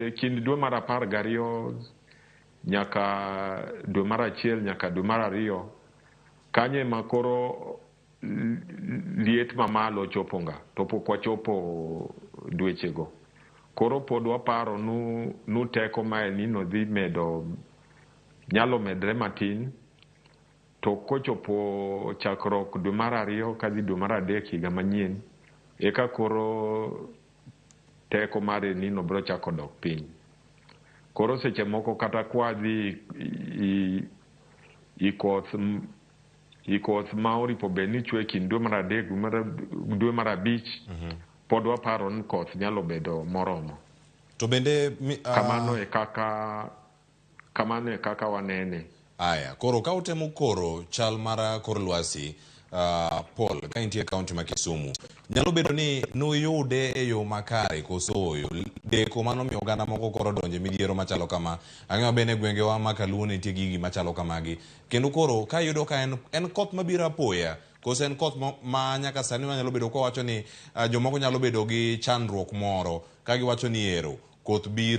E kind dwe mar 12 nyaka dwe mar achiel nyaka dwe mar ariyo, kanyo ema koro liet mamalo choponga to pok wachopo dwechego. Koro pod waparo nu, nu teko ma El Nino dhi medo nyalo medre matin to kochopo chakruok dwe mar ariyo kadhi dwe mar adek higa manyien eka koro teko mar El Nino biro chako dok piny. Koro seche moko kata kwadhi i koth i koth ma oripo bed ni chwe kind dwe mar adek dwe mar abich pod waparo ni koth nyalo bedo moromo. To bende Kamano e kaka kamano e kaka wanene. Aya, koro ka utemo koro chal mar kor lwasi Paul, ka intie e kaunti ma Kisumu, nyalo bedo ni nuyude e yo makare koso ooyo? Deko mano miyo oganda moko koro donje midhiero machalo kama. Ang'eyo maber ni e gwengewa ma Kaluo nitie gigi machalo kamagi. Kendo koro ka iyudo ka en, en koth mabiro apoya koso en koth ma, ma nyaka sani wanyalo bedo kwa wacho ni jomoko nyalo bedo gi chandruok moro ka giwacho ni ero koth biro.